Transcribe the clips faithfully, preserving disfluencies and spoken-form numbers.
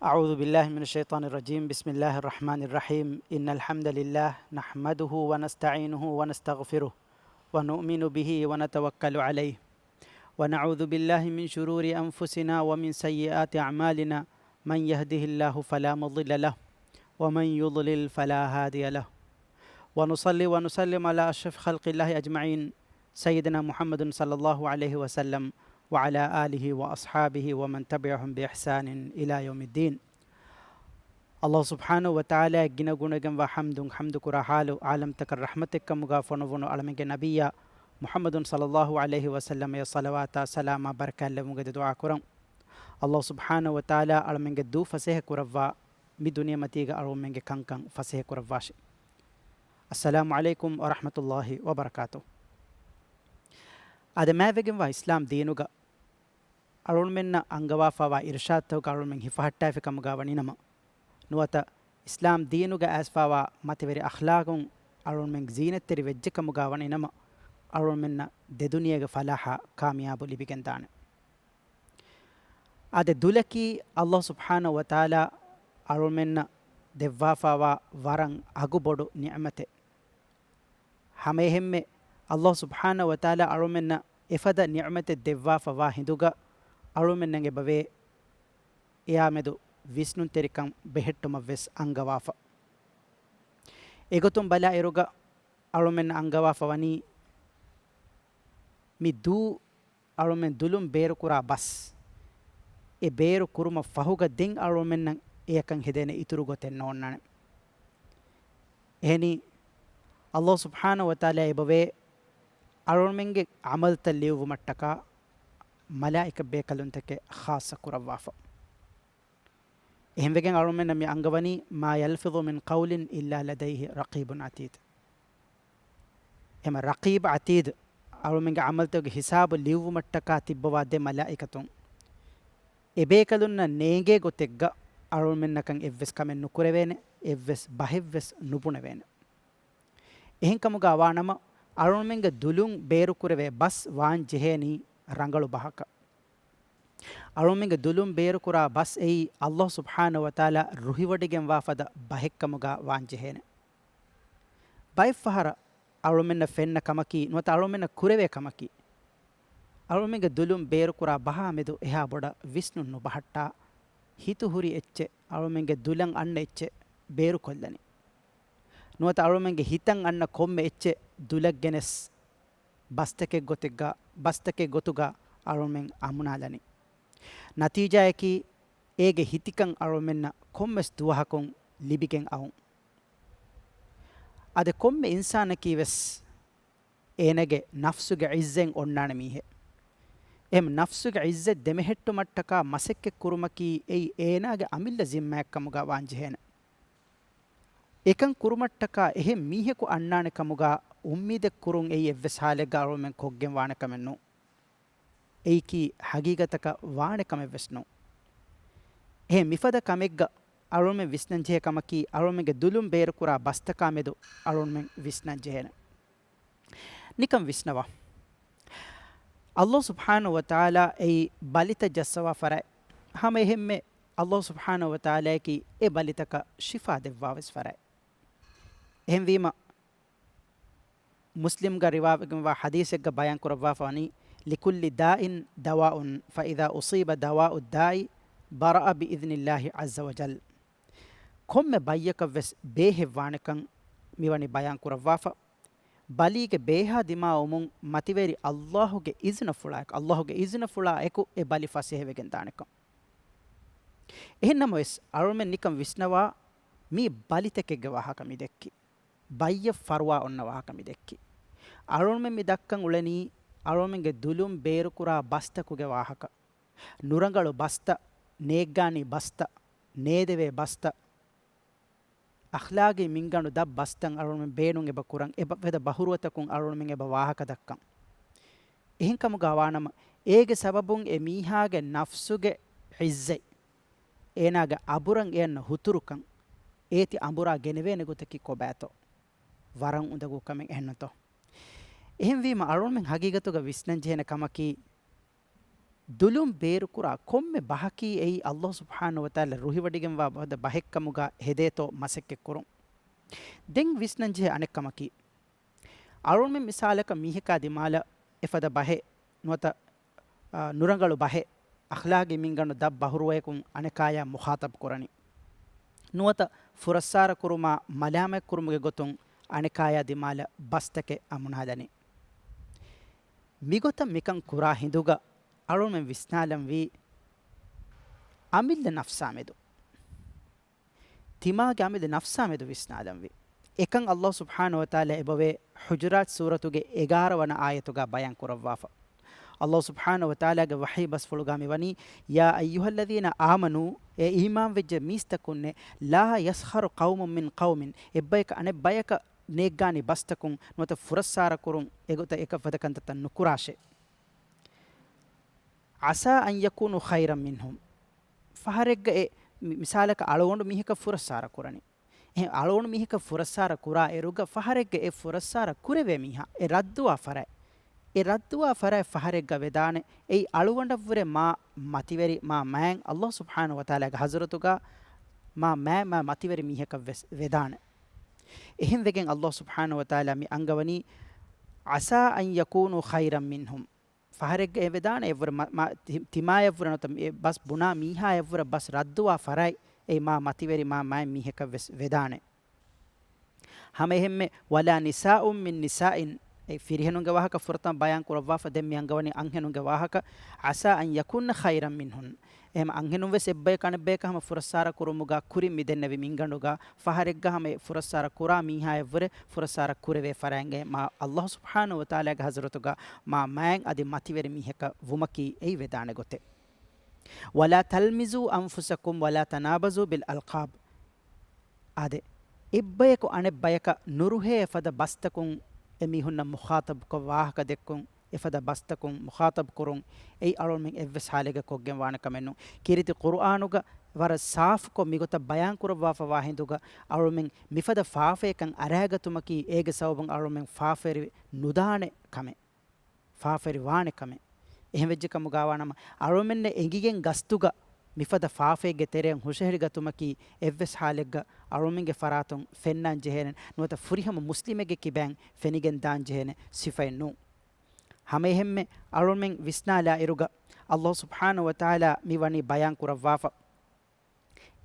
أعوذ بالله من الشيطان الرجيم. بسم الله الرحمن الرحيم. إن الحمد لله نحمده ونستعينه ونستغفره ونؤمن به ونتوكل عليه ونعوذ بالله من شرور أنفسنا ومن سيئات أعمالنا. من يهده الله فلا مضل له ومن يضلل فلا هادي له. ونصلي ونسلم على أشرف خلق الله أجمعين سيدنا محمد صلى الله عليه وسلم وعلى آله وأصحابه ومن تبعهم بإحسان إلى يوم الدين. އައްލާހު ސުބްޙާނަހު ވަތަޢާލާ ގިނަ ގުނަގެންވާ ޙަމްދުން ޙަމްދުކުރާ ޙާލު، ޢާލަމްތަކަށް ރަޙްމަތެއްކަމުގާ ފޮނުވުނު އަޅަމެންގެ ނަބިއްޔާ މުޙައްމަދު ޞައްލައްލާހު ޢަލައިހި ވަސައްލަމަށް ޞަލަވާތާ ސަލާމާ ބަރަކާތް ލެއްވުމުގެ ދުޢާ ކުރަން. އައްލާހު ސުބްޙާނަހު ވަތަޢާލާ އަޅަމެންގެ ދޫ ފަސޭހަ ކުރައްވާ، މި ދުނިޔެމަތީގަ އަޅުމެންގެ ކަންކަން ފަސޭހަ ކުރައްވާށި. އައްސަލާމު ޢަލައިކުމް ވަރަޙްމަތުﷲި ވަބަރަކާތުހު. އާދެ، މާތްވެގެންވާ އިސްލާމް ދީނުގަ އަޅުމެންނަށް އަންގަވާފަވާ އިރުޝާދުތަކުގަ އަޅުމެން ހިފަހައްޓާފި ކަމުގާ ވަނީނަމަ، ނުވަތަ އިސްލާމް ދީނުގަ އައިސްފަވާ މަތިވެރި އަޚްލާގުން އަޅުމެން ޒީނަތްތެރި ވެއްޖެ ކަމުގާ ވަނީނަމަ، އަޅުމެންނަށް ދެދުނިޔޭގެ ފަލާޙާ ކާމިޔާބު ލިބިގެންދާނެ. އާދެ، ދުލަކީ އައްލާހު ސުބްޙާނަހު ވަތަޢާލާ އަޅުމެންނަށް ދެއްވާފަވާ ވަރަށް އަގުބޮޑު ނިޢުމަތެއް. ހަމައެހެންމެ އައްލާހު ސުބްޙާނަހު ވަތަޢާލާ އަޅުމެންނަށް އެފަދަ ނިޢުމަތެއް ދެއްވާފަވާ ހިނދުގަ އަޅުމެންނަށް އެބަވޭ އެޔާމެދު ވިސްނުންތެރިކަން ބެހެއްޓުމަށްވެސް އަންގަވާފަ. އެގޮތުން ބަލާއިރުގަ އަޅުމެންނަށް އަންގަވާފަ ވަނީ މި ދޫ އަޅުމެން ދުލުން ބޭރުކުރާ ބަސް، އެ ބޭރު ކުރުމަށް ފަހުގަ ދެން އަޅުމެންނަށް އެޔަކަށް ހެދޭނެ އިތުރު ގޮތެއް ނޯންނާނެ. އެހެނީ، އައްލާހު ސުބްޙާނަހު ވަތަޢާލާ އެބަވޭ އަޅުމެންގެ ޢަމަލުތައް ލިޔުއްވުމަށްޓަކާ މަލާއިކަ ބޭކަލުންތަކެއް ޚާއްޞަ ކުރައްވާފަ. އެހެންވެގެން އަޅުމެންނަށް މި އަންގަވަނީ، "ما يلفظ من قول إلا لديه رقيب عتيد." އެހެމަ ރަޤީބް ޢަތީދު އަޅުމެންގެ ޢަމަލުތަކުގެ ހިސާބު ލިޔުއްވުމަށްޓަކާ ތިއްބަވާ ދެ މަލާއިކަތުން. އެބޭކަލުންނަށް ނޭނގޭ ގޮތެއްގަ އަޅުމެންނަކަށް އެއްވެސް ކަމެއް ނުކުރެވޭނެ، އެއްވެސް ބަހެއްވެސް ނުބުނެވޭނެ. އެހެންކަމުގަ ވާނަމަ، އަޅުމެންގެ ދުލުން ބޭރުކުރެވޭ ބަސް ވާން ޖެހޭނީ ރަނގަޅު ބަހަކަށް. އަޅުމެންގެ ދުލުން ބޭރުކުރާ ބަސް އެއީ އައްލާހު ސުބްޙާނަހު ވަތަޢާލާ ރުހިވޮޑިގެންވާ ފަދަ ބަހެއްކަމުގަ ވާން ޖެހޭނެ. ބައެއްފަހަރަށް އަޅުމެންނަށް ފެންނަ ކަމަކީ، ނުވަތަ އަޅުމެންނަށް ކުރެވޭ ކަމަކީ، އަޅުމެންގެ ދުލުން ބޭރުކުރާ ބަހާ މެދު އެހާ ބޮޑަށް ވިސްނުން ނުބަހައްޓާ، ހިތު ހުރި އެއްޗެއް، އަޅުމެންގެ ދުލަށް އަންނަ އެއްޗެއް ބޭރުކޮށްލަނީ. ނުވަތަ އަޅުމެންގެ ހިތަށް އަންނަ ކޮންމެ އެއްޗެއް ދުލަށް ގެނެސް ބަސްތަކެއް ގޮތެއްގަ، ބަސްތަކެއް ގޮތުގަ އަޅުމެން އަމުނާލަނީ. ނަތީޖާއަކީ، އޭގެ ހިތިކަން އަޅުމެންނަށް ކޮންމެސް ދުވަހަކުން ލިބިގެން އައުން. އަދި ކޮންމެ އިންސާނަކީ ވެސް އޭނަގެ ނަފްސުގެ ޢިއްޒަތް އޮންނާނެ މީހެއް. އެހެން ނަފްސުގެ ޢިއްޒަތް ދެމެހެއްޓުމަށްޓަކާ މަސައްކަތް ކުރުމަކީ އެއީ އޭނާގެ އަމިއްލަ ޒިންމާއެއްކަމުގަ ވާންޖެހޭނެ. އެކަން ކުރުމަށްޓަކާ އެހެން މީހަކު އަންނާނެ ކަމުގަ އުއްމީދެއް ކުރުން އެއީ އެއްވެސް ޙާލެއްގަ އަޅުމެން ކޮށްގެން ވާނެ ކަމެއް ނޫން. އެއީކީ ހަގީގަތަކަށް ވާނެ ކަމެއް ވެސް ނޫން. އެހެން މިފަދަ ކަމެއްގަ އަޅުމެން ވިސްނަންޖެހޭ ކަމަކީ، އަޅުމެންގެ ދުލުން ބޭރުކުރާ ބަސްތަކާ މެދު އަޅުމެން ވިސްނަންޖެހޭނެ. ނިކަން ވިސްނަވާ. އައްލާހު ސުބްޙާނަހު ވަތަޢާލާ އެއީ ބަލިތައް ޖައްސަވާ ފަރާތް. ހަމަ އެހެންމެ އައްލާހު ސުބްޙާނަހު ވަތަޢާލާއަކީ އެ ބަލިތަކަށް ޝިފާ ދެއްވާވެސް ފަރާތް. އެހެންވީމަ، މުސްލިމްގަ ރިވާވެގެންވާ ޙަދީޘެއްގަ ބަޔާން ކުރައްވާފަވަނީ، "لكل داء دواء، فإذا أصيب دواء الداء برأ بإذن الله عز وجل." ކޮންމެ ބައްޔަކަށްވެސް ބޭހެއް ވާނެކަން މިވަނީ ބަޔާން ކުރައްވާފަ. ބަލީގެ ބޭހާ ދިމާވުމުން މަތިވެރި އައްލާހުގެ އިޒުނަފުޅާއެކު، އައްލާހުގެ އިޒުނަފުޅާއެކު އެ ބަލި ފަސޭހަވެގެން ދާނެކަން. އެހެންނަމަވެސް، އަޅުމެން ނިކަން ވިސްނަވާ، މީ ބަލިތަކެއްގެ ވާހަކަ މި ދެއްކީ. ބައްޔަށް ފަރުވާ އޮންނަ ވާހަކަ މި ދެއްކީ. އަޅުމެން މި ދައްކަން އުޅެނީ، އަޅުމެންގެ ދުލުން ބޭރުކުރާ ބަސްތަކުގެ ވާހަކަ. ނުރަނގަޅު ބަސްތައް، ނޭއްގާނީ ބަސްތައް، ނޭދެވޭ ބަސްތައް، އަޚްލާގީ މިންގަނޑު ދަށް ބަސްތައް އަޅުމެން ބޭނުން އެބަ ކުރަން، އެބަ ފަދަ ބަހުރުވަތަކުން އަޅުމެން އެބަ ވާހަކަ ދައްކަން. އެހެންކަމުގަ ވާނަމަ، އޭގެ ސަބަބުން އެ މީހާގެ ނަފްސުގެ ޢިއްޒަތް، އޭނާގެ އަބުރަށް އެއަންނަ ހުތުރުކަން، އޭތި އަނބުރާ ގެނެވޭނެ ގޮތަކީ ކޮބާތޯ؟ ވަރަށް އުނދަގޫ ކަމެއް އެހެންނުތޯ؟ އެހެންވީމަ، އަޅުމެން ހަގީގަތުގަ ވިސްނަންޖެހޭނެ ކަމަކީ، ދުލުން ބޭރުކުރާ ކޮންމެ ބަހަކީ އެއީ އައްލާހު ސުބްޙާނަހު ވަތަޢާލާ ރުހިވޮޑިގެންވާ ފަދަ ބަހެއްކަމުގަ ހެދޭތޯ މަސައްކަތްކުރުން. ދެން ވިސްނަންޖެހޭ އަނެއްކަމަކީ، އަޅުންމެން މިސާލަކަށް މީހަކާ ދިމާލަށް އެފަދަ ބަހެއް ނުވަތަ، އާ، ނުރަނގަޅު ބަހެއް، އަޚްލާގީ މިންގަނޑު ދަށް ބަހުރުވަޔަކުން އަނެކާޔާ މުޚާޠަބް ކުރަނީ. ނުވަތަ ފުރައްސާރަ ކުރުމާ މަލާމަތް ކުރުމުގެ ގޮތުން އަނެކާޔާ ދިމާލަށް ބަސްތަކެއް އަމުނާލަނީ. މިގޮތަށް މިކަން ކުރާ ހިނދުގަ އަޅުންމެން ވިސްނާލަންވީ އަމިއްލަ ނަފްސާ މެދު. ތިމާގެ އަމިއްލަ ނަފްސާ މެދު ވިސްނާލަންވީ. އެކަން އައްލާހު ސުބްޙާނަހު ވަތަޢާލާ އެބަވޭ ޙުޖުރާތް ސޫރަތުގެ އެގާރަ ވަނަ އާޔަތުގަ ބަޔާން ކުރައްވާފަ. އައްލާހު ސުބްޙާނަހު ވަތަޢާލާގެ ވަޙީ ބަސްފުޅުގަ މިވަނީ، يا أيها الذين آمنوا، އޭ އީމާންވެއްޖެ މީސްތަކުންނޭ، لا يسخر قوم من قوم، އެއްބަޔަކަށް އަނެއް ބަޔަކަށް ނޭއްގާނީ ބަސްތަކުން ނުވަތަ ފުރައްސާރަ ކުރުން އެގޮތަށް އެކަށް ފަދަ ކަންތައްތައް ނުކުރާށޭ. عسى أن يكونوا خيرا منهم. ފަހަރެއްގަ އެ މި-، މިސާލަކަށް އަޅުގަނޑު މީހަކަށް ފުރައްސާރަ ކުރަނީ. އެހެން އަޅުގަނޑު މީހަކަށް ފުރައްސާރަ ކުރާ އިރުގަ ފަހަރެއްގަ އެ ފުރައްސާރަ ކުރެވޭ މީހާ، އެ ރައްދުވާ ފަރާތް، އެ ރައްދުވާ ފަރާތް ފަހަރެއްގަ ވެދާނެ، އެއީ އަޅުގަނޑަށްވުރެ މާ މަތިވެރި، މާ މާތް އައްލާހު ސުބްޙާނަހު ވަތަޢާލާގެ ޙަޟްރަތުގަ މާ މާތް މާ މަތިވެރި މީހަކަށް ވެސް ވެދާނެ. އެހެންވެގެން އައްލާހު ސުބްޙާނަހު ވަތަޢާލާ މި އަންގަވަނީ، عسى أن يكونوا خيرا منهم. ފަހަރެއްގަ އެ ވެދާނެ އެއްވުރެ މަ-، މަ-، ތި-، ތިމާޔަށްވުރެ ނުވަތަ އެ ބަސް ބުނާ މީހާޔަށްވުރެ ބަސް ރައްދުވާ ފަރާތް އެއީ މާ މަތިވެރި މާ މާތް މީހަކަށް ވެސް ވެދާނެ. ހަމައެހެންމެ، ولا نساء من نساء، އެ ފިރިހެނުންގެ ވާހަކަ ފުރަތަމަ ބަޔާން ކުރައްވާފަ، ދެން މި އަންގަވަނީ އަންހެނުންގެ ވާހަކަ، عسى أن يكن خيرا منهن. އެހެން އަންހެނުން ވެސް އެއްބަޔަކަށް އަނެއްބަޔަކަށް ހަމަ ފުރައްސާރަ ކުރުމުގަ ކުރިން މި ދެންނެވި މިންގަނޑުގަ ފަހަރެއްގަ ހަމަ އެ ފުރައްސާރަ ކުރާ މީހާޔަށްވުރެ ފުރައްސާރަ ކުރެވޭ ފަރާތްގައި މާ އައްލާހު ސުބްޙާނަހު ވަތަޢާލާގެ ޙަޟްރަތުގަ މާ މާތް އަދި މަތިވެރި މީހަކަށް ވުމަކީ އެއީ ވެދާނެ ގޮތެއް. ولا تلمزوا أنفسكم ولا تنابزوا بالألقاب. އާދެ، އެއްބަޔަކު އަނެއްބަޔަކަށް ނުރުހޭ ފަދަ ބަސްތަކުން އެމީހުންނަށް މުޚާޠަބުކޮށް ވާހަކަ ދެއްކުން، އެފަދަ ބަސްތަކުން މުޚާޠަބު ކުރުން، އެއީ އަޅުމެން އެއްވެސް ޙާލެއްގަ ކޮށްގެން ވާނެ ކަމެއް ނޫން. ކީރިތި ޤުރުއާނުގަ ވަރަށް ސާފުކޮށް މިގޮތަށް ބަޔާން ކުރައްވާފަވާ ހިނދުގަ އަޅުމެން މިފަދަ ފާފަޔަކަށް އަރާގަތުމަކީ އޭގެ ސަބަބުން އަޅުމެން ފާފަވެރި ނުދާނެ ކަމެއް. ފާފަވެރި ވާނެ ކަމެއް. އެހެންވެއްޖެކަމުގައިވާނަމަ، އަޅުމެންނަށް އެނގިގެން ގަސްތުގަ މިފަދަ ފާފައެއްގެ ތެރެއަށް ހުށަހެޅިގަތުމަކީ އެއްވެސް ޙާލެއްގަ އަޅުމެންގެ ފަރާތުން ފެންނާން ޖެހޭނެ، ނުވަތަ ފުރިހަމަ މުސްލިމެއްގެ ކިބައިން ފެނިގެން ދާން ޖެހޭނެ ސިފައެއް ނޫން. ހަމައެހެންމެ އަޅުމެން ވިސްނާލާ އިރުގަ، އައްލާހު ސުބްޙާނަހު ވަތަޢާލާ މި ވަނީ ބަޔާން ކުރައްވާފަ.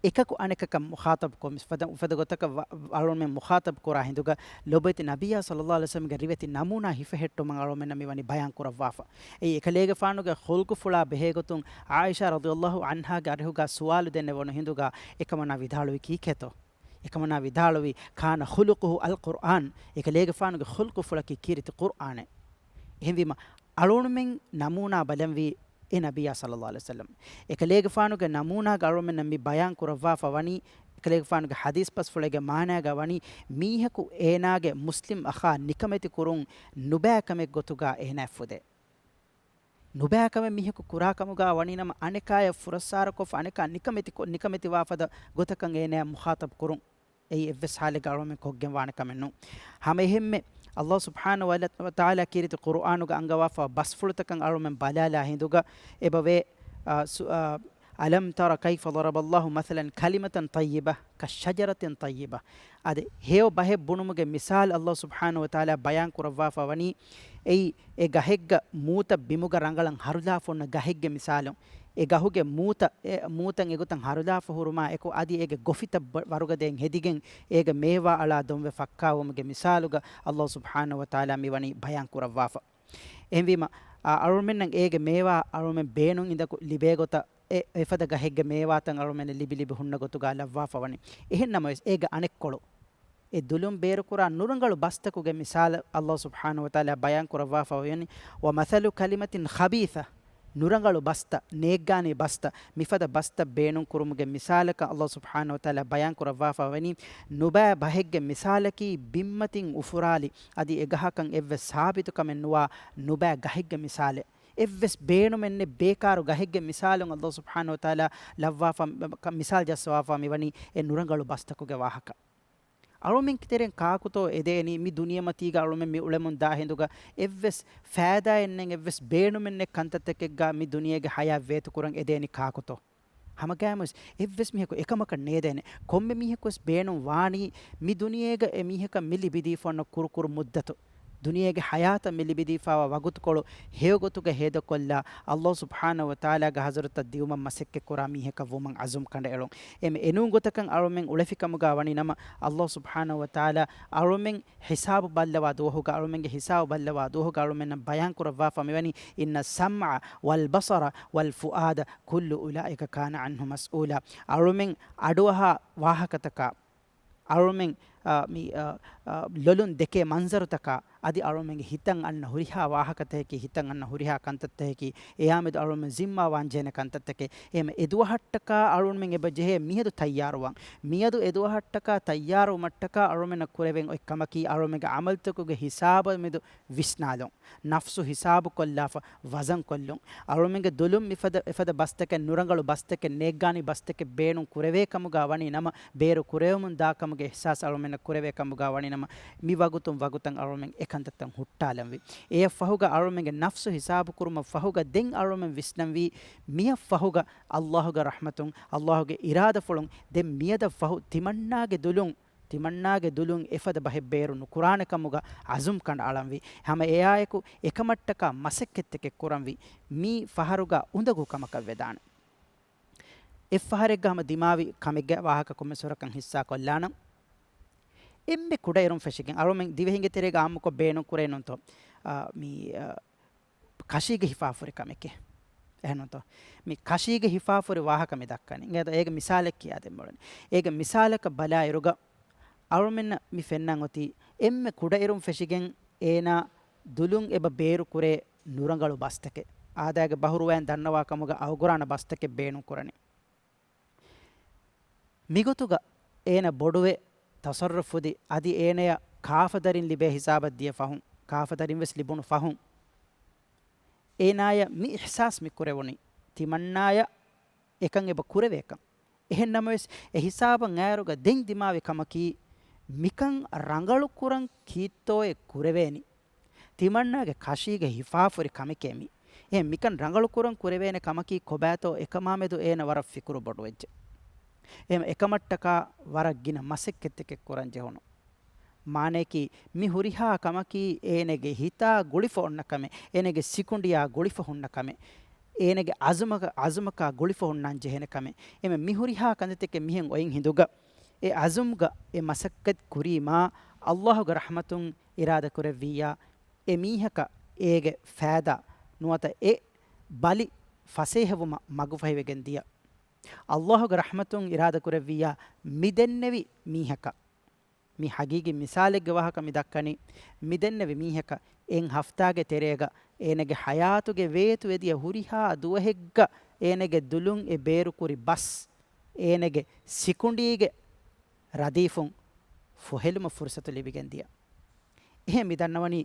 އެކަކު އަނެކަކަށް މުޚާޠަބުކޮށް، މިފަދަ، އުފަދަ ގޮތަކަށް ވަ-، އަޅުމެން މުޚާޠަބު ކުރާ ހިނދުގަ، ލޮބުވެތި ނަބިއްޔާ ޞައްލައްލާހު ޢަލައިހި ވަސައްލަމްގެ ރިވެތި ނަމޫނާ ހިފެހެއްޓުމަށް އަޅުމެންނަށް މިވަނީ ބަޔާން ކުރައްވާފަ. އެއީ އެކަލޭގެފާނުގެ ޚުލްޤުފުޅާ ބެހޭގޮތުން ޢާއިޝާ ރަޟިޔައްލާހު ޢަންހާގެ އަރިހުގަ ސުވާލު ދެންނެވުނު ހިނދުގަ، އެކަމަނާ ވިދާޅުވީ ކީކޭތޯ؟ އެކަމަނާ ވިދާޅުވީ، كان خلقه القرآن، އެކަލޭގެފާނުގެ ޚުލްޤުފުޅަކީ ކީރިތި ޤުރްއާނެއް. އެހެންވީމަ، އަޅުގަނޑުމެން ނަމޫނާ ބަލަންވީ އެ ނަބިއްޔާ ޞައްލައްލާހު ޢަލައިހި ވަސައްލަމް. އެކަލޭގެފާނުގެ ނަމޫނާގަ އަޅުމެންނަށް މި ބަޔާން ކުރައްވާފަ ވަނީ، އެކަލޭގެފާނުގެ ޙަދީޘް ބަސްފުޅެއްގެ މާނާގަ ވަނީ، މީހަކު އޭނާގެ މުސްލިމް އަޚާ ނިކަމެތި ކުރުން ނުބައި ކަމެއް ގޮތުގަ އޭނާއަށް ފުދޭ. ނުބައި ކަމެއް މީހަކު ކުރާ ކަމުގަ ވަނީ ނަމަ، އަނެކާޔަށް ފުރައްސާރަކޮށްފަ، އަނެކާ ނިކަމެތި ކޮ-، ނިކަމެތިވާ ފަދަ ގޮތަކަށް އޭނާއަށް މުޚާޠަބު ކުރުން. އެއީ އެއްވެސް ޙާލެއްގަ އަޅުމެން ކޮށްގެން ވާނެ ކަމެއް ނޫން. ހަމައެހެންމެ، އައްލާހު ސުބްޙާނަހު ވަ ތަޢާލާ ކީރިތި ޤުރުއާނުގަ އަންގަވާފަ ބަސްފުޅުތަކަށް އަޅުމެން ބަލާލާ ހިނދުގަ އެބަވޭ، އާ، ސު-، އާ، ألم تر كيف ضرب الله مثلا كلمة طيبة كشجرة طيبة. އަދި ހެޔޮ ބަހެއް ބުނުމުގެ މިސާލު އައްލާހު ސުބްޙާނަހު ވަ ތަޢާލާ ބަޔާން ކުރައްވާފަ ވަނީ، އެއީ އެ ގަހެއްގަ މޫތައް ބިމުގަ ރަނގަޅަށް ހަރުލާފަ އޮންނަ ގަހެއްގެ މިސާލު. އެ ގަހުގެ މޫތައް، އެ މޫތައް އެގޮތަށް ހަރުލާފަ ހުރުމާ އެކު، އަދި އޭގެ ގޮފިތައް ބަ-، ވަރުގަދައިން ހެދިގެން، އޭގެ މޭވާ އަޅާ ދޮންވެ ފައްކާވުމުގެ މިސާލުގަ އައްލާހު ސުބްޙާނަހު ވަ ތަޢާލާ މިވަނީ ބަޔާން ކުރައްވާފަ. އެހެންވީމަ، އާ، އަޅުމެންނަށް އޭގެ މޭވާ އަޅުމެން ބޭނުން އިނދަކު ލިބޭ ގޮތަށް، އެ، އެފަދަ ގަހެއްގެ މޭވާތައް އަޅުމެންނަށް ލިބި ލިބި ހުންނަ ގޮތުގަ ލައްވާފަ ވަނީ. އެހެން ނަމަވެސް، އޭގެ އަނެއްކޮޅު، އެ ދުލުން ބޭރުކުރާ ނުރަނގަޅު ބަސްތަކުގެ މިސާލަށް އައްލާހު ސުބްޙާނަހު ވަ ތަޢާލާ ބަޔާން ކުރައްވާފަ ވަނީ، ومثل كلمة خبيثة، ނުރަނގަޅު ބަސްތައް، ނޭއްގާނީ ބަސްތައް، މިފަދަ ބަސްތައް ބޭނުން ކުރުމުގެ މިސާލަކަށް އައްލާހު ސުބްޙާނަހު ވަ ތަޢާލާ ބަޔާން ކުރައްވާފަ ވަނީ، ނުބައި ބަހެއްގެ މިސާލަކީ ބިންމަތިން އުފުރާލި، އަދި އެ ގަހަކަށް އެއްވެސް ސާބިތު ކަމެއް ނުވާ ނުބައި ގަހެއްގެ މިސާލެއް. އެއްވެސް ބޭނުމެއް ނެތް ބޭކާރު ގަހެއްގެ މިސާލުން އައްލާހު ސުބްޙާނަހު ވަ ތަޢާލާ ލައްވާފަ، މިސާލް ޖައްސަވާފަ މިވަނީ އެ ނުރަނގަޅު ބަސްތަކުގެ ވާހަކަ. އަޅުމެން ތެރެއިން ކާކުތޯ އެދޭނީ މި ދުނިޔެމަތީގަ އަޅުމެން މި އުޅެމުން ދާ ހިނދުގަ އެއްވެސް ފައިދާއެއް ނެތް، އެއްވެސް ބޭނުމެއް ނެތް ކަންތައްތަކެއްގަ މި ދުނިޔޭގެ ހަޔާތް ވޭތުކުރަން އެދޭނީ ކާކުތޯ؟ ހަމަގައިމުވެސް އެއްވެސް މީހަކު އެކަމަކަށް ނޭދޭނެ. ކޮންމެ މީހަކުވެސް ބޭނުން ވާނީ މި ދުނިޔޭގަ އެ މީހަކަށް މި ލިބިދީފަ އޮންނަ ކުރުކުރު މުއްދަތު، ދުނިޔޭގެ ހަޔާތަށް މި ލިބިދީފާވާ ވަގުތުކޮޅު ހެޔޮގޮތުގަ ހޭދަކޮށްލާ، ﷲ ސުބްޙާނަހޫ ވަތަޢާލާގެ ޙަޟްރަތަށް ދިއުމަށް މަސައްކަތްކުރާ މީހަކަށް ވުމަށް ޢަޒުމް ކަނޑައެޅުން. އެމެ އެނޫން ގޮތަކަށް އަޅުމެން އުޅެފިކަމުގަ ވަނީ ނަމަ، ﷲ ސުބްޙާނަހޫ ވަތަޢާލާ އަޅުމެން ހިސާބު ބައްލަވާ ދުވަހުގަ، އަޅުމެންގެ ހިސާބު ބައްލަވާ ދުވަހުގަ އަޅުމެންނަށް ބަޔާން ކުރައްވާފަ މިވަނީ، إن السمع والبصر والفؤاد كل أولئك كان عنه مسؤولا. އަޅުމެން އަޑުއަހާ ވާހަކަތަކާ، އަޅުމެން، އާ، މި، އާ، އާ، ލޮލުން ދެކޭ މަންޒަރުތަކާ، އަދި އަޅުމެންގެ ހިތަށް އަންނަ ހުރިހާ ވާހަކަތަކަކީ، ހިތަށް އަންނަ ހުރިހާ ކަންތައްތަކަކީ، އެއާމެދު އަޅުމެން ޒިންމާވާން ޖެހޭނެ ކަންތައްތަކެއް. އެހެން އެދުވަހަށްޓަކާ އަޅުމެން އެބަ ޖެހޭ މިއަދު ތައްޔާރުވާން. މިއަދު އެދުވަހަށްޓަކާ ތައްޔާރުވުމަށްޓަކާ އަޅުމެންނަށް ކުރެވެން އޮތް ކަމަކީ، އަޅުމެންގެ ޢަމަލުތަކުގެ ހިސާބު މެދު ވިސްނާލުން. ނަފްސު ހިސާބުކޮށްލާފަ ވަޒަންކޮށްލުން. އަޅުމެންގެ ދުލުން މިފަދަ، އެފަދަ ބަސްތަކެއް، ނުރަނގަޅު ބަސްތަކެއް، ނޭއްގާނީ ބަސްތަކެއް ބޭނުން ކުރެވޭ ކަމުގަ ވަނީ ނަމަ، ބޭރު ކުރެވެމުން ދާ ކަމުގެ އިޙްސާސް އަޅުމެންނަށް ކުރެވޭ ކަމުގަ ވަނީ ނަމަ، މި ވަގުތުން ވަގުތަށް އަޅުމެން އެކަންތައްތައް ހުއްޓާލަންވީ. އެޔަށް ފަހުގަ އަޅުމެންގެ ނަފްސު ހިސާބު ކުރުމަށް ފަހުގަ ދެން އަޅުމެން ވިސްނަންވީ، މިއަށް ފަހުގަ ﷲގެ ރަޙްމަތުން، ﷲގެ އިރާދަފުޅުން ދެން މިއަދަށް ފަހު ތިމަންނާގެ ދުލުން، ތިމަންނާގެ ދުލުން އެފަދަ ބަހެއް ބޭރު ނުކުރާނެ ކަމުގަ ޢަޒުމް ކަނޑައަޅަންވީ. ހަމަ އެއާއެކު އެކަމަށްޓަކާ މަސައްކަތްތަކެއް ކުރަންވީ. މީ ފަހަރުގަ އުނދަގޫ ކަމަކަށް ވެދާނެ. އެއްފަހަރެއްގަ ހަމަ ދިމާވި ކަމެއްގެ ވާހަކަ ކޮންމެސް ވަރަކަށް ހިއްސާކޮށްލާނަން. އެންމެ ކުޑައިރުން ފެށިގެން އަޅުމެން ދިވެހިންގެ ތެރޭގަ އާއްމުކޮށް ބޭނުން ކުރޭ ނޫންތޯ؟ އާ، މީ، އާ، ކަށީގެ ހިފާފުރި ކަމެކޭ. އެހެންނޫންތޯ؟ މި ކަށީގެ ހިފާފުރި ވާހަކަ މި ދައްކަނީ. އޭގެ މިސާލެއް ކިޔާދެން މިއުޅެނީ. އޭގެ މިސާލަކަށް ބަލާއިރުގަ އަޅުމެންނަށް މި ފެންނަން އޮތީ އެންމެ ކުޑައިރުން ފެށިގެން އޭނާ ދުލުން އެބަ ބޭރު ކުރޭ ނުރަނގަޅު ބަސްތަކެއް. އާދައިގެ ބަހުރުވައިން ދަންނަވާ ކަމުގަ އަގުގަރާނަ ބަސްތަކެއް ބޭނުން ކުރަނީ. މިގޮތުގަ އޭނަ ބޮޑުވެ ތަޞައްރަފު ކުރި އަދި އޭނަޔަށް ކާފަދަރިން ލިބޭ ހިސާބަށް ދިޔަ ފަހުން، ކާފަދަރިން ވެސް ލިބުނު ފަހުން، އޭނާޔަށް މި އިޙްސާސް މި ކުރެވުނީ، ތިމަންނާޔަށް އެކަން އެބަ ކުރެވޭކަން. އެހެން ނަމަވެސް، އެ ހިސާބަށް އައިއިރުގަ ދެން ދިމާވި ކަމަކީ، މިކަން ރަނގަޅު ކުރަން ކީއްތޯއެ ކުރެވޭނީ؟ ތިމަންނާގެ ކަށީގެ ހިފާފުރި ކަމެކޭ މީ. އެހެން މިކަން ރަނގަޅު ކުރަން ކުރެވޭނެ ކަމަކީ ކޮބާތޯ އެކަމާމެދު އޭނަ ވަރަށް ފިކުރު ބޮޑުވެއްޖެ. އެހެން އެކަމަށްޓަކާ ވަރަށް ގިނަ މަސައްކަތްތަކެއް ކުރަން ޖެހުނު. މާނަޔަކީ، މި ހުރިހާ ކަމަކީ އޭނަގެ ހިތާ ގުޅިފަ އޮންނަ ކަމެއް، އޭނަގެ ސިކުނޑިއާ ގުޅިފަ ހުންނަ ކަމެއް، އޭނަގެ އަޒުމަކަ-، އަޒުމަކާ ގުޅިފަ ހުންނާން ޖެހޭނެ ކަމެއް. އެމެ މި ހުރިހާ ކަންތައްތަކެއް މިހެން އޮތް ހިނދުގަ، އެ އަޒުމްގަ އެ މަސައްކަތް ކުރީމާ، ﷲގެ ރަޙްމަތުން އިރާދަ ކުރެއްވިއްޔާ، އެ މީހަކަށް އޭގެ ފައިދާ ނުވަތަ އެ ބަލި ފަސޭހަވުމަށް މަގުފަހިވެގެން ދިޔަ. ﷲގެ ރަޙްމަތުން އިރާދަ ކުރެއްވިއްޔާ، މި ދެންނެވި މީހަކަށް މި ހަގީގީ މިސާލެއްގެ ވާހަކަ މި ދައްކަނީ، މި ދެންނެވި މީހަކަށް އެއް ހަފްތާގެ ތެރޭގަ އޭނަގެ ޙަޔާތުގެ ވޭތުވެދިޔަ ހުރިހާ ދުވަހެއްގަ އޭނަގެ ދުލުން އެ ބޭރުކުރި ބަސް އޭނަގެ ސިކުނޑީގެ ރަދީފުން ފުހެލުމަށް ފުރުސަތު ލިބިގެން ދިޔަ. އެހެން މި ދަންނަވަނީ،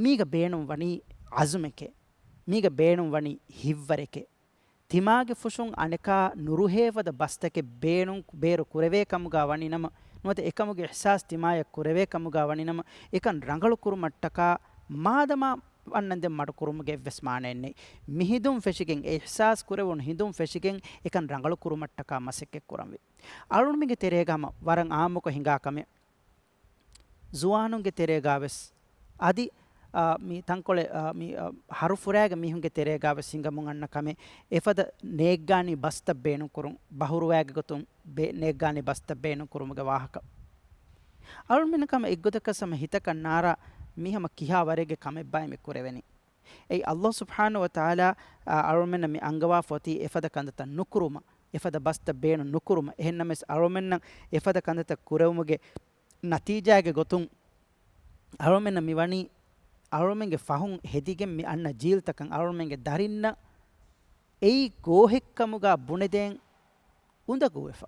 މީގަ ބޭނުން ވަނީ ޢަޒުމެކޭ. މީގަ ބޭނުން ވަނީ ހިތްވަރެކޭ. ތިމާގެ ފުށުން އަނެކާ ނުރުހޭފަދަ ބަސްތަކެއް ބޭނުން ބޭރު ކުރެވޭ ކަމުގަ ވަނީ ނަމަ، ނުވަތަ އެކަމުގެ އިޙްސާސް ތިމާޔަށް ކުރެވޭ ކަމުގަ ވަނީ ނަމަ، އެކަން ރަނގަޅު ކުރުމަށްޓަކާ މާދަމާ އަންނަން ދެން މަޑުކުރުމުގެ އެއްވެސް މާނައެއް ނެތް. މި ހިނދުން ފެށިގެން، އެ އިޙްސާސް ކުރެވުނު ހިނދުން ފެށިގެން އެކަން ރަނގަޅު ކުރުމަށްޓަކާ މަސައްކަތް ކުރަންވީ. އަޅުންމެންގެ ތެރޭގަ ހަމަ ވަރަށް އާއްމުކޮށް ހިނގާ ކަމެއް. ޒުވާނުންގެ ތެރޭގަވެސް އަދި، އާ، މި ތަންކޮޅެއް، އާ، މި، އާ، ހަރުފުރާގެ މީހުންގެ ތެރޭގަވެސް ހިނގަމުން އަންނަ ކަމެއް، އެފަދަ ނޭއްގާނީ ބަސްތައް ބޭނުންކުރުން، ބަހުރުވައިގެ ގޮތުން ބޭ-، ނޭއްގާނީ ބަސްތައް ބޭނުންކުރުމުގެ ވާހަކަ. އަޅުންމެން ކަމަށް އެއްގޮތަކަށް ހަމަ ހިތަކަށް ނާރާ މި ހަމަ ކިހާ ވަރެއްގެ ކަމެއްބާއޭ މި ކުރެވެނީ. އެއީ ﷲ ސުބްޙާނަހޫ ވަތަޢާލާ، އާ، އަޅުމެންނަށް މި އަންގަވާފަ އޮތީ އެފަދަ ކަންތައްތައް ނުކުރުމަށް، އެފަދަ ބަސްތައް ބޭނުން ނުކުރުމަށް. އެހެންނަމަވެސް އަޅުމެންނަށް އެފަދަ ކަންތައްތައް ކުރެވުމުގެ ނަތީޖާގެ ގޮތުން އަޅުމެންނަށް މި ވަނީ އަޅުމެންގެ ފަހުން ހެދިގެން މި އަންނަ ޖީލްތަކަށް އަޅުމެންގެ ދަރިންނަށް އެއީ ގޯހެއްކަމުގަ ބުނެދޭން އުނދަގޫވެފަ،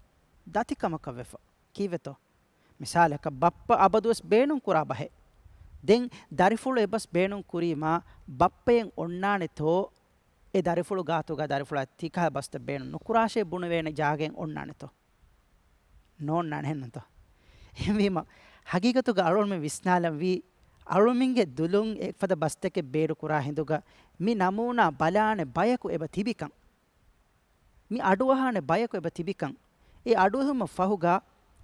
ދަތިކަމަކަށް ވެފަ. ކީއްވެތޯ؟ މިސާލަކަށް، ބައްޕަ އަބަދުވެސް ބޭނުން ކުރާ ބަހެއް. ދެން ދަރިފުޅު އެބަސް ބޭނުން ކުރީމާ، ބައްޕައެއް އޮންނާނެތޯ އެ ދަރިފުޅު ގާތުގަ ދަރިފުޅާ ތިކަހަލަ ބަސްތައް ބޭނުން ނުކުރާށޭ ބުނެވޭނެ ޖާގައެއް އޮންނާނެތޯ؟ ނޯންނާނެ ހެންނުތޯ؟ އެހެންވީމަ، ހަގީގަތުގަ އަޅުގަނޑުމެން ވިސްނާލަންވީ، އަޅުމެންގެ ދުލުން އެފަދަ ބަސްތަކެއް ބޭރުކުރާ ހިނދުގަ، މި ނަމޫނާ ބަލާނެ ބަޔަކު އެބަ ތިބިކަން. މި އަޑުއަހާނެ ބަޔަކު އެބަ ތިބިކަން. އެ އަޑުއެހުމަށް ފަހުގަ،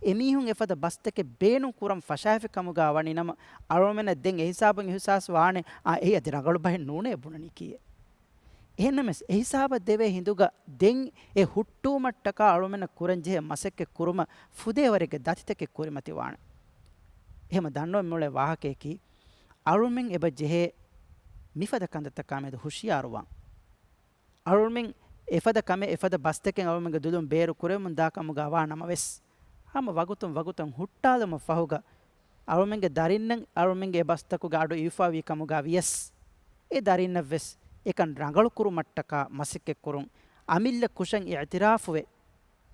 އެމީހުން އެފަދަ ބަސްތަކެއް ބޭނުން ކުރަން ފަށާފި ކަމުގަ ވަނީނަމަ، އަޅުމެންނަށް ދެން އެހިސާބުން އިހުސާސް ވާނެ، އާ، އެއީ އަދި ރަނގަޅު ބަހެއް ނޫނޭ ބުނަނީކީއެއް. އެހެންނަމަވެސް، އެހިސާބަށް ދެވޭ ހިނދުގަ ދެން އެ ހުއްޓުވުމަށްޓަކާ އަޅުމެންނަށް ކުރަންޖެހޭ މަސައްކަތް ކުރުމަށް ފުދޭވަރެއްގެ ދަތިތަކެއް ކުރިމަތިވާނެ. އެހެމަ ދަންނަވަން މިއުޅޭ ވާހަކަޔަކީ، އަޅުމެން އެބަ ޖެހޭ މިފަދަ ކަންތައްތަކާ މެދު ހުޝިޔާރުވާން. އަޅުމެން އެފަދަ ކަމެއް އެފަދަ ބަސްތަކެއް އަޅުމެންގެ ދުލުން ބޭރު ކުރެވެމުން ދާ ކަމުގަ ވާ ނަމަވެސް، ހަމަ ވަގުތުން ވަގުތުން ހުއްޓާލުމަށް ފަހުގަ، އަޅުމެންގެ ދަރިންނަށް އަޅުމެންގެ އެ ބަސްތަކުގެ އަޑު އިވިފާވީ ކަމުގަ ވިޔަސް، އެ ދަރިންނަށްވެސް އެކަން ރަނގަޅު ކުރުމަށްޓަކާ މަސައްކަތް ކުރުން، އަމިއްލަ ކުށަށް އިއުތިރާފުވެ،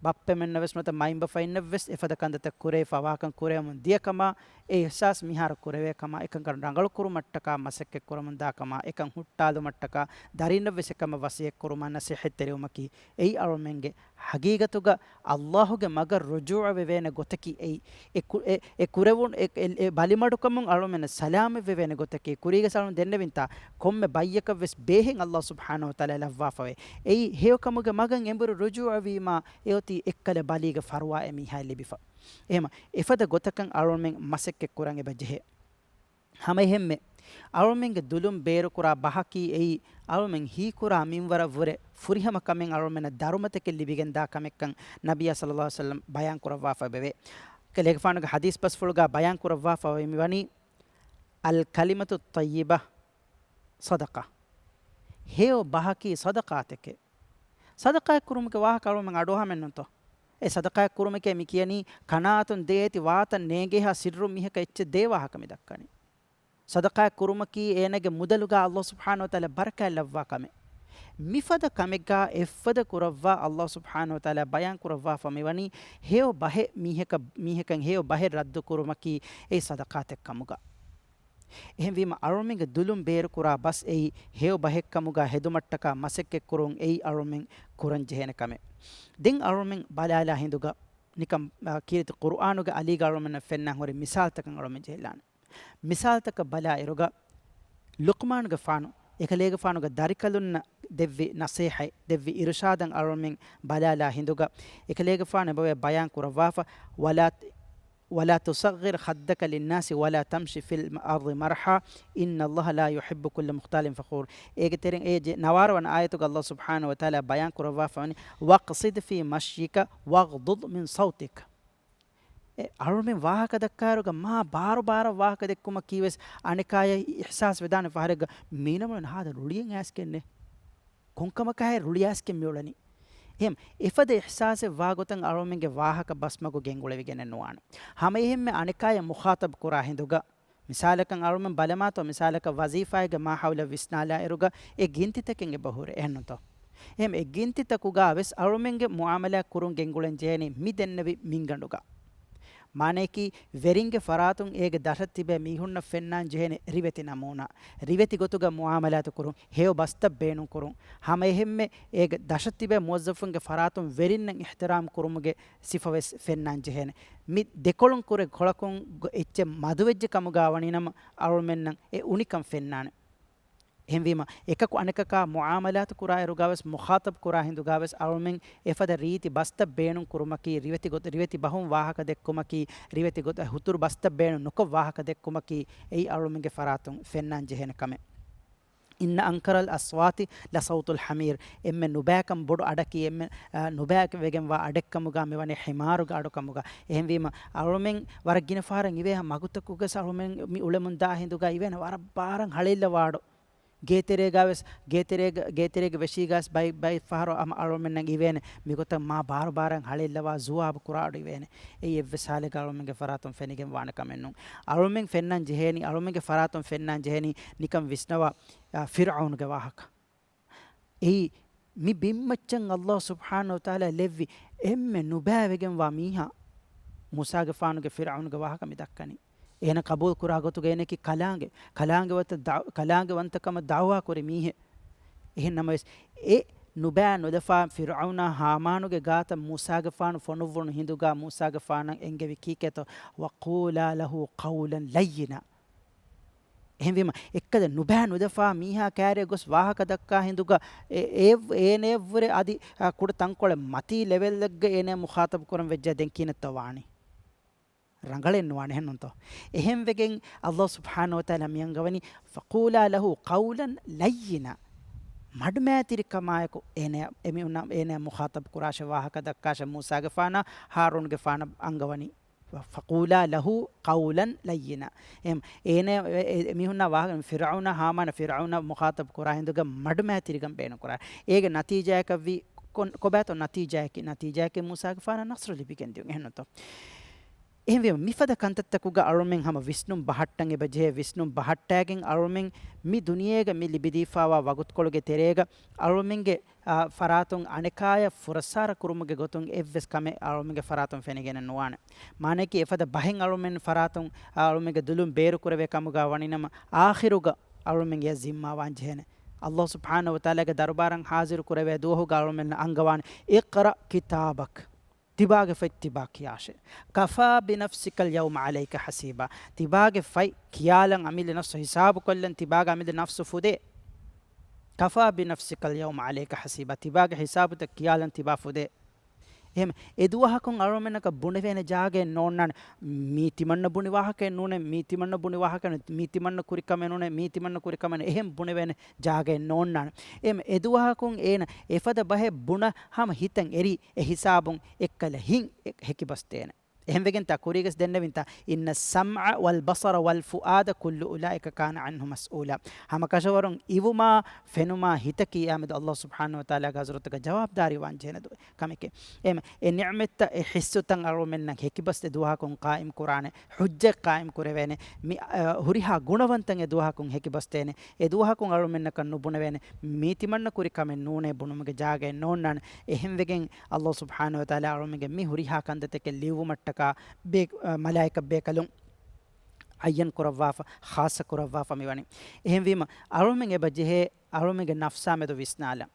ބައްޕަމެންނަށްވެސް ނުވަތަ މައިންބަފައިންނަށްވެސް އެފަދަ ކަންތައްތައް ކުރެވިފަ ވާކަން ކުރެވެމުން ދިޔަ ކަމާ، އެ އިހްސާސް މިހާރު ކުރެވޭ ކަމާ، އެކަންކަން ރަނގަޅު ކުރުމަށްޓަކާ މަސައްކަތް ކުރަމުން ދާ ކަމާ، އެކަން ހުއްޓާލުމަށްޓަކާ ދަރިންނަށްވެސް އެކަމަށް ވަސިއްޔަތް ކުރުމާ ނަސޭހަތް ތެރެވުމަކީ، އެއީ އަޅުމެންގެ ހަގީގަތުގަ އައްލާހުގެ މަގަށް ރުޖޫޢަވެވޭނެ ގޮތަކީ އެއީ. އެ ކު-، އެ، އެ ކުރެވުނު، އެ، އެ، އެ ބަލިމަޑުކަމުން އަޅުމެންނަށް ސަލާމަތްވެވޭނެ ގޮތަކީ. ކުރީގަސް އަޅުން ދެންނެވިންތާ، ކޮންމެ ބައްޔަކަށްވެސް ބޭހެއް އައްލާހު ސުބްޙާނަހު ވަތަޢާލާ ލައްވާފަވޭ. އެއީ ހެޔޮކަމުގެ މަގަށް އެނބުރި ރުޖޫޢަވީމާ، އެއޮތީ އެއްކަލަ ބަލީގެ ފަރުވާއެއް މީހާއަށް ލިބިފަ. އެހެމަ، އެފަދަ ގޮތަކަށް އަޅުމެން މަސައްކަތް ކުރަން އެބަ ޖެހޭ. ހަމައެހެންމެ، އަޅުމެންގެ ދުލުން ބޭރުކުރާ ބަހަކީ އެއީ، އަޅުމެން ހީކުރާ މިންވަރަށްވުރެ ފުރިހަމަ ކަމެއް އަޅުމެންނަށް ދަރުމަތަކެއް ލިބިގެންދާ ކަމެއްކަން ނަބިއްޔާ ޞައްލައްލާހު ޢަލައިހި ވަސައްލަމް ބަޔާން ކުރައްވާފަ ވެވޭ. އެކަލޭގެފާނުގެ ޙަދީޘް ބަސްފުޅުގަ ބަޔާން ކުރައްވާފަ ވަނީ، އަލް ކަލިމަތު އައްޠައްޔިބަ ޞަދަޤަ. ހެޔޮ ބަހަކީ ޞަދަޤާތެކޭ. ޞަދަޤާތް ކުރުމުގެ ވާހަކަ އަޅުމެން އަޑުއަހަމެއްނުތޯ؟ އެ ޞަދަޤާތް ކުރުމެކޭ މި ކިޔަނީ ކަނާތުން ދޭތި ވާތަން ނޭނގޭހާ ސިއްރު މީހަކަށް އެއްޗެއް ދޭ ވާހަކަ މި ދައްކަނީ. ޞަދަޤާތް ކުރުމަކީ އޭނަގެ މުދަލުގަ އައްލާހު ސުބްޙާނަހު ވަތަޢާލާ ބަރަކާތް ލައްވާ ކަމެއް. މިފަދަ ކަމެއްގަ އެއްފަދަ ކުރައްވާ އައްލާހު ސުބްޙާނަހު ވަތަޢާލާ ބަޔާން ކުރައްވާފަ މިވަނީ ހެޔޮ ބަހެއް މީހަކަށް، މީހަކަށް ހެޔޮ ބަހެއް ރައްދު ކުރުމަކީ އެއީ ޞަދަޤާތެއް ކަމުގަ. އެހެންވީމަ، އަޅުމެންގެ ދުލުން ބޭރުކުރާ ބަސް އެއީ ހެޔޮ ބަހެއްކަމުގަ ހެދުމަށްޓަކާ މަސައްކަތްކުރުން އެއީ އަޅުމެން ކުރަން ޖެހޭނެ ކަމެއް. ދެން އަޅުމެން ބަލާލާ ހިނދުގަ ނިކަން، އާ، ކީރިތި ޤުރުއާނުގެ އަލީގަ އަޅުމެންނަށް ފެންނަން ހުރި މިސާލުތަކަށް އަޅުމެން ޖެހިލާނެ. މިސާލުތަކަށް ބަލާ އިރުގަ، ލުޤްމާނުގެފާނު އެކަލޭގެފާނުގެ ދަރިކަލުންނަށް ދެއްވި ނަޞޭޙަތް، ދެއްވި އިރުޝާދަށް އަޅުމެން ބަލާލާ ހިނދުގަ، އެކަލޭގެފާނު އެބަވޭ ބަޔާން ކުރައްވާފަ، ولا، ولا تصعر خدك للناس ولا تمش في الأرض مرحا إن الله لا يحب كل مختال فخور. އޭގެ ތެރެއިން އެ ނަވާރަ ވަނަ އާޔަތުގަ އައްލާހު ސުބްޙާނަހު ވަތަޢާލާ ބަޔާން ކުރައްވާފަ ވަނީ، واقصد في مشيك واغضض من صوتك. އެ އަޅުމެން ވާހަކަ ދައްކާއިރުގަ މާ ބާރު ބާރަށް ވާހަކަ ދެއްކުމަކީ ވެސް އަނެކާޔަށް އިޙްސާސް ވެދާނެ ފަހަރެއްގަ، މީނަމުން ހާދަ ރުޅިއެއް އައިސްގެންނޭ. ކޮންކަމަކާހޭ ރުޅި އައިސްގެން މިއުޅެނީ. އެހެން އެފަދަ އިޙްސާސެއް ވާގޮތަށް އަޅުމެންގެ ވާހަކަ ބަސްމަގު ގެންގުޅެވިގެނެއް ނުވާނެ. ހަމައެހެންމެ އަނެކާޔަށް މުޚާޠަބް ކުރާ ހިނދުގަ، މިސާލަކަށް އަޅުމެން ބަލަމާތޯ، މިސާލަކަށް ވަޒީފާއެއްގެ މާހައުލަށް ވިސްނާލާ އިރުގަ އެ ގިންތިތަކެއް އެބަހުރޭ، އެހެންނުތޯ؟ އެހެން އެ ގިންތިތަކުގަ ވެސް އަޅުމެންގެ މުޢާމަލާތް ކުރުން ގެންގުޅެން ޖެހޭނީ މި ދެންނެވި މިންގަނޑުގަ. މާނަޔަކީ، ވެރިންގެ ފަރާތުން އޭގެ ދަށަށް ތިބޭ މީހުންނަށް ފެންނާން ޖެހޭނެ ރިވެތި ނަމޫނާ، ރިވެތި ގޮތުގަ މުޢާމަލާތު ކުރުން، ހެޔޮ ބަސްތައް ބޭނުން ކުރުން، ހަމައެހެންމެ އޭގެ ދަށަށް ތިބޭ މުވައްޒަފުންގެ ފަރާތުން ވެރިންނަށް އިޙްތިރާމް ކުރުމުގެ ސިފަވެސް ފެންނާން ޖެހޭނެ. މި ދެކޮޅުން ކުރެ ކޮޅަކުން ގޮ-، އެއްޗެއް މަދުވެއްޖެ ކަމުގަ ވަނީނަމަ އަޅުމެންނަށް އެ އުނިކަން ފެންނާނެ. އެހެންވީމަ، އެކަކު އަނެކަކާ މުޢާމަލާތު ކުރާ އިރުގަ ވެސް، މުޚާޠަބް ކުރާ ހިނދުގަ ވެސް އަޅުމެން އެފަދަ ރީތި ބަސްތައް ބޭނުން ކުރުމަކީ، ރިވެތި ގޮތް، ރިވެތި ބަހުން ވާހަކަ ދެއްކުމަކީ، ރިވެތި ގޮތަށް ހުތުރު ބަސްތައް ބޭނުން ނުކޮށް ވާހަކަ ދެއްކުމަކީ، އެއީ އަޅުމެންގެ ފަރާތުން ފެންނާން ޖެހޭނެ ކަމެއް. إن أنكر الأصوات لصوت الحمير. އެންމެ ނުބައިކަން ބޮޑު އަޑަކީ، އެންމެ، އާ، ނުބައި ވެގެންވާ އަޑެއްކަމުގަ މިވަނީ ޙިމާރުގެ އަޑުކަމުގަ. އެހެންވީމަ، އަޅުމެން ވަރަށް ގިނަ ފަހަރަށް އިވޭ މަގުތަކުގަސް އަޅުމެން މި އުޅެމުން ދާ ހިނދުގަ އިވޭނެ ވަރަށް ބާރަށް ހަޅޭއްލަވާ އަޑު. ގޭތެރޭގަ ވެސް، ގޭތެރޭގަ، ގޭތެރޭގެ ވެށީގަސް ބައި، ބައި ފަހަރު އަމަ އަޅުމެންނަށް އިވޭނެ މިގޮތަށް މާ ބާރު ބާރަށް ހަޅޭއްލަވާ ޒުވާބު ކުރާ އަޑު އިވޭނެ. އެއީ އެއްވެސް ހާލެއްގަ އަޅުމެންގެ ފަރާތުން ފެނިގެން ވާނެ ކަމެއް ނޫން. އަޅުމެން ފެންނަން ޖެހޭނީ، އަޅުމެންގެ ފަރާތުން ފެންނަން ޖެހޭނީ ނިކަން ވިސްނަވާ، އާ، ފިރްޢައުނުގެ ވާހަކަ. އެއީ މި ބިންމައްޗަށް އައްލާހު ސުބްޙާނަހު ވަތަޢާލާ ލެއްވި އެންމެ ނުބައިވެގެންވާ މީހާ، މޫސާގެފާނުގެ ފިރްޢައުނުގެ ވާހަކަ މި ދައްކަނީ. އޭނަ ޤަބޫލު ކުރާ ގޮތުގަ އޭނައަކީ ކަލާނގެ، ކަލާނގެ ވަންތަ ދަ-، ކަލާނގެ ވަންތަކަމަށް ދަޢުވާ ކުރި މީހެއް. އެހެން ނަމަވެސް، އެ ނުބައި ނުލަފާ ފިރްޢައުނާ ހާމާނުގެ ގާތަށް މޫސާގެފާނު ފޮނުއްވުނު ހިނދުގާ މޫސާގެފާނަށް އެންގެވި ކީކޭތޯ؟ "وقولا له قولا لينا." އެހެންވީމަ، އެއްކަލަ ނުބައި ނުލަފާ މީހާ ކާރިއަށް ގޮސް ވާހަކަ ދައްކާ ހިނދުގަ އެ-، އެ-، އޭނަޔަށްވުރެ އަދި، އާ، ކުޑަ ތަންކޮޅެއް މަތީ ލެވެލްއެއްގަ އޭނަ މުޚާޠަބު ކުރަން ވެއްޖާ ދެން ކީނެއްތޯ ވާނީ؟ ރަނގަޅެއް ނުވާނެ ހެންނުންތޯ؟ އެހެންވެގެން ﷲ ސުބްޙާނަހޫ ވަތަޢާލާ މި އަންގަވަނީ، "فقولا له قولا لينا." މަޑުމައިތިރިކަމާއެކު އޭނަ، އެމީހުންނާ އޭނަ މުޚާޠަބު ކުރާށޭ ވާހަކަ ދައްކާށޭ މޫސާގެފާނާ ހާރޫންގެފާނަށް އަންގަވަނީ. "فقولا له قولا لينا." އެހެން އޭނަ، އެ، އެ، އެމީހުންނާ ވާހަކަ ފިރްޢައުނާ ހާމާނާ ފިރްޢައުނާ މުޚާޠަބު ކުރާ ހިނދުގަ މަޑުމައިތިރިކަން ބޭނުން ކުރާ. އޭގެ ނަތީޖާއަކަށްވީ ކޮން-، ކޮބާތޯ ނަތީޖާއަކީ؟ ނަތީޖާއަކީ މޫސާގެފާނަށް ނަޞްރު ލިބިގެން ދިޔުން އެހެންނުތޯ؟ އެހެންވީމަ، މިފަދަ ކަންތައްތަކުގަ އަޅުމެން ހަމަ ވިސްނުން ބަހައްޓަން އެބަޖެހޭ. ވިސްނުން ބަހައްޓާގެން އަޅުމެން މި ދުނިޔޭގަ މި ލިބިދީފާވާ ވަގުތުކޮޅުގެ ތެރޭގަ އަޅުމެންގެ، އާ، ފަރާތުން އަނެކާޔަށް ފުރައްސާރަ ކުރުމުގެ ގޮތުން އެއްވެސް ކަމެއް އަޅުމެންގެ ފަރާތުން ފެނިގެނެއް ނުވާނެ. މާނައަކީ އެފަދަ ބަހެއް އަޅުމެން ފަރާތުން، އާ، އަޅުމެންގެ ދުލުން ބޭރު ކުރެވޭ ކަމުގަ ވަނީނަމަ، އާޚިރުގަ އަޅުމެން އެޔަށް ޒިންމާވާން ޖެހޭނެ. ﷲ ސުބްޙާނަހޫ ވަތަޢާލާގެ ދަރުބާރަށް ހާޒިރު ކުރެވޭ ދުވަހުގަ އަޅުމެންނަށް އަންގަވާނެ، "اقرأ كتابك." ތިބާގެ ފޮތް ތިބާ ކިޔާށޭ. كفى بنفسك اليوم عليك حسيبا. ތިބާގެ ފޮތް ކިޔާލަން އަމިއްލަ ނަފްސު ހިސާބުކޮށްލަން ތިބާގެ އަމިއްލަ ނަފްސު ފުދޭ. كفى بنفسك اليوم عليك حسيبا. ތިބާގެ ހިސާބުތައް ކިޔާލަން ތިބާ ފުދޭ. އެހެން އެ ދުވަހަކުން އަޅުމެންނަކަށް ބުނެވޭނެ ޖާގައެއް ނޯންނާނެ. މީ ތިމަންނަ ބުނި ވާހަކައެއް ނޫނޭ، މީ ތިމަންނަ ބުނި ވާހަކައެއް ނޫނޭ، މީ ތިމަންނަ ކުރި ކަމެއް ނޫނޭ، މީ ތިމަންނަ ކުރި ކަމެއް ނޫނޭ، އެހެން ބުނެވޭނެ ޖާގައެއް ނޯންނާނެ. އެހެން އެ ދުވަހަކުން އޭނަ އެފަދަ ބަހެއް ބުނަ ހަމަ ހިތަށް އެރި އެ ހިސާބުން އެއްކަލަ ހިތް އެ-، ހެކިބަސްދޭނެ. އެހެންވެގެންތާ ކުރީގަސް ދެންނެވިންތާ، "إن السمع والبصر والفؤاد كل أولئك كان عنه مسؤولا." ހަމަކަށަވަރުން އިވުމާ، ފެނުމާ، ހިތަކީ އާމެދު ﷲ ސުބްޙާނަހޫ ވަތަޢާލާގެ ޙަޟްރަތުގަ ޖަވާބުދާރީ ވާން ޖެހޭނެ ދު-، ކަމެކޭ. އެމަ، އެ ނިޢުމަތްތައް، އެ ޙިއްސުތައް އަޅުމެންނަށް ހެކިބަސް ދެ ދުވަހަކުން ޤާއިމް ކުރާނެ، ޙުއްޖަތް ޤާއިމް ކުރެވޭނެ، މި، އަ، ހުރިހާ ގުނަވަންތައް އެ ދުވަހަކުން ހެކިބަސްދޭނެ. އެ ދުވަހަކުން އަޅުމެންނަކަށް ނުބުނެވޭނެ، މީ ތިމަންނަ ކުރި ކަމެއް ނޫނޭ ބުނުމުގެ ޖާގައެއް ނޯންނާނެ. އެހެންވެގެން ﷲ ސުބްޙާނަހޫ ވަތަޢާލާ އަޅުމެންގެ މި ހުރިހާ ކަންތައްތަކެއް ލިޔުއްވުމަށްޓަކާ ބޭ-، އަ، މަލާއިކަ ބޭކަލުން އައްޔަން ކުރައްވާފަ، ޚާއްޞަ ކުރައްވާފަ މިވަނީ. އެހެންވީމަ، އަޅުމެން އެބަ ޖެހޭ އަޅުމެންގެ ނަފްސާމެދު ވިސްނާލަން.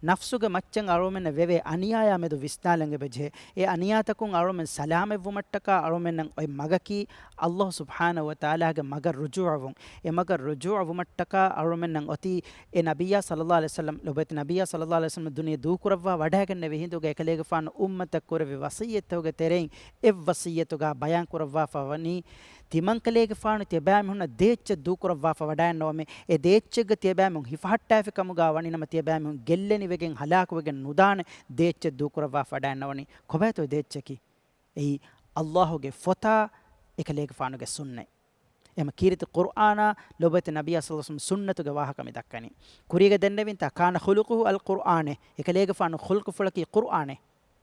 ނަފްސުގެ މައްޗަށް އަޅުމެންނަށް ވެވޭ އަނިޔާޔާމެދު ވިސްނާލަން އެބަޖެހޭ. އެ އަނިޔާތަކުން އަޅުމެން ސަލާމަތްވުމަށްޓަކާ އަޅުމެންނަށް އޮތް މަގަކީ ﷲ ސުބްޙާނަހޫ ވަތަޢާލާގެ މަގަށް ރުޖޫޢަވުން. އެ މަގަށް ރުޖޫޢަވުމަށްޓަކާ އަޅުމެންނަށް އޮތީ އެ ނަބިއްޔާ ޞައްލަﷲ ޢަލައިހި ވަސައްލަމް، ލޮބުވެތި ނަބިއްޔާ ޞައްލަﷲ ޢަލައިހި ވަސައްލަމް ދުނިޔެ ދޫކުރައްވާ ވަޑައިގެންނެވި ހިނދުގަ އެކަލޭގެފާނު އުއްމަތަށް ކުރެއްވި ވަޞިއްޔަތްތަކުގެ ތެރެއިން އެއް ވަޞިއްޔަތުގަ ބަޔާން ކުރައްވާފަ ވަނީ، ތިމަންކަލޭގެފާނު ތިޔަބައިމީހުންނަށް ދޭއްޗެއް ދޫކުރައްވާފަ ވަޑައެއްނުވަމޭ، އެ ދޭއްޗެއްގަ ތިޔަބައިމީހުން ހިފަހައްޓާފި ކަމުގަ ވަނީނަމަ ތިޔަބައިމީހުން ގެއްލެނިވެގެން ހަލާކުވެގެން ނުދާނެ ދޭއްޗެއް ދޫކުރައްވާފަ ވަޑައެއްނުވަނީ. ކޮބާތޯ ދޭއްޗަކީ؟ އެއީ ﷲގެ ފޮތާ އެކަލޭގެފާނުގެ ސުންނަތް. އެމަ ކީރިތި ޤުރްއާނާ ލޮބުވެތި ނަބިއްޔާ ޞައްލަﷲ ޢަލައިހި ވަސައްލަމް ސުންނަތުގެ ވާހަކަ މި ދައްކަނީ. ކުރީގަ ދެންނެވިންތާ، كان خلقه القرآن، އެކަލޭގެފާނު ޚުލްޤުފުޅަކީ ޤުރްއާނޭ.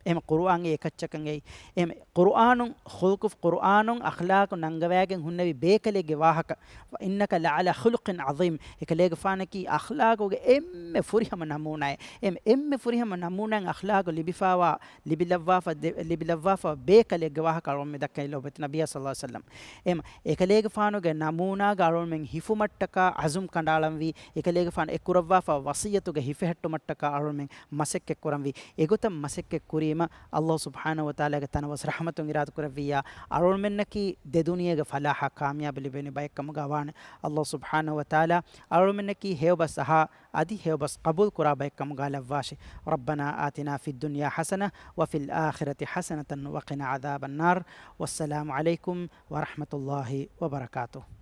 އެމަ ޤުރުއާން އެކައްޗަކަށް އެއީ. އެމަ ޤުރުއާނުން ޚުލްޤު، ޤުރުއާނުން އަޚްލާޤު ނަންގަވައިގެން ހުންނެވި ބޭކަލެއްގެ ވާހަކަ. وإنك لعلى خلق عظيم. އެކަލޭގެފާނަކީ އަޚްލާޤުގެ އެންމެ ފުރިހަމަ ނަމޫނާއެއް. އެމަ އެންމެ ފުރިހަމަ ނަމޫނާއިން އަޚްލާޤު ލިބިފާވާ، ލިބިލައްވާފަ ދެ-، ލިބިލައްވާފަ ބޭކަލެއްގެ ވާހަކަ އަޅުމެން ދައްކަނީ ލޮބުވެތި ނަބިއްޔާ ޞައްލަﷲ ޢަލައިހި ވަސައްލަމް. އެމަ އެކަލޭގެފާނުގެ ނަމޫނާގަ އަޅުމެން ހިފުމަށްޓަކާ ޢަޒުމް ކަނޑައަޅަންވީ، އެކަލޭގެފާނު އެ ކުރައްވާފަ ވަޞިއްޔަތުގަ ހިފެހެއްޓުމަށްޓަކާ އަޅުމެން މަސައްކަތް ކުރަންވީ. އެގޮތަށް މަސައްކަތް ކުރީމަ، ﷲ ސުބްޙާނަހޫ ވަތަޢާލާގެ ތަނަވަސް ރަޙްމަތުން އިރާދަ ކުރެއްވިއްޔާ، އަޅުމެންނަކީ ދެ ދުނިޔޭގެ ފަލާޙާ ކާމިޔާބު ލިބޭނެ ބައެއްކަމުގަ ވާނެ. ﷲ ސުބްޙާނަހޫ ވަތަޢާލާ އަޅުމެންނަކީ ހެޔޮބަސް އަހާ، އަދި ހެޔޮބަސް ޤަބޫލު ކުރާ ބައެއްކަމުގަ ލައްވާށި. ربنا آتنا في الدنيا حسنة وفي الآخرة حسنة وقنا عذاب النار. والسلام عليكم ورحمة الله وبركاته.